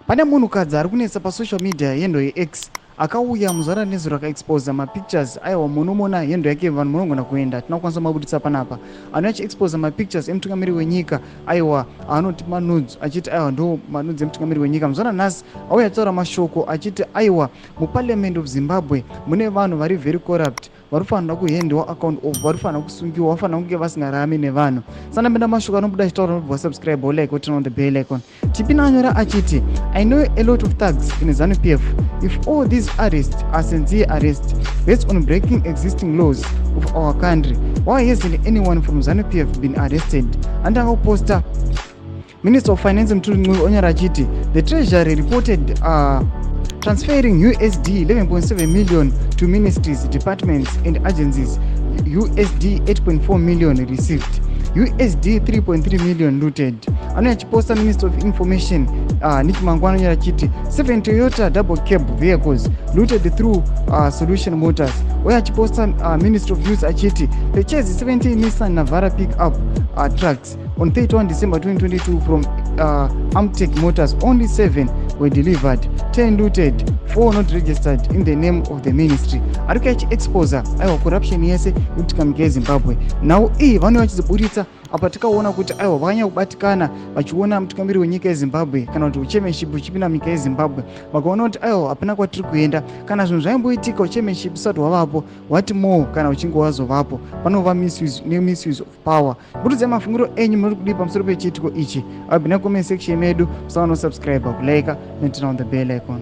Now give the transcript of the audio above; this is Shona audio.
Pane munhukadzi ari kunetsa pasocial media yendo yeX akauya muzuva ranezuro akaexposa mapictures. Aiwa, munomona hendo yake, vanhu munogona kuenda, hatina kukwanisa mabuditsa panapa. Anouya achiexposa mapictures emutungamiri wenyika, aiwa, anoti manudes, achiti aiwa, ndo manudes emutungamiri wenyika. Muzuva ranhasi auya achitaura mashoko achiti aiwa, muparliament of Zimbabwe mune vanhu vari very corrupt, vari kufanira kuhendiwa account of, vari kufanira kusungiwa, vafanira kunge vasingararami nevanhu. Sanapinda mashoko anobuda achitaura, nobva subscribe, like, turn on the bell icon. Tipina anyora achiti, "I know a lot of thugs in ZANU PF. If all these arrests are sincere arrests based on breaking existing laws of our country, why hasn't anyone from ZANU PF been arrested?" Andanga kuposta Minister of Finance Mthuli Ncube onyora achiti the Treasury reported transferring USD 11.7 million to ministries, departments and agencies, USD 8.4 million received, USD 3.3 million looted. Anouya achiposta Minister of Information Nick Mangwana anonyora achiti 7 Toyota double cab vehicles looted through Solution Motors. Uye achiposta Minister of Youth achiti purchase 17 Nissan Navara pick up trucks on 31 December 2022 from Amtec Motors. Only 7 were delivered, 10 looted, 4 not registered in the name of the ministry. Ari kuya achiexposa aiwa corruption yese inoitika munyika yeZimbabwe. Nhau iyi vanouya vachizoburitsa apa tikaona kuti aiwa, vakanyanya kubatikana vachiona mutungamiri wenyika yeZimbabwe kana kuti uchairmanship uchipinda munyika yeZimbabwe, vakaona kuti aiwa, hapana kwatiri kuenda. Kana zvinhu zvaimboitika uchairmanship usati hwavapo, what more kana uchinge wazovapo? Panova nemisuse of power. Burudzai mafungiro enyu, munoti kudii pamusoro pechiitiko ichi? Abhina comment section medu. Musaona kusubscribe, kulike, neturn on the bell icon.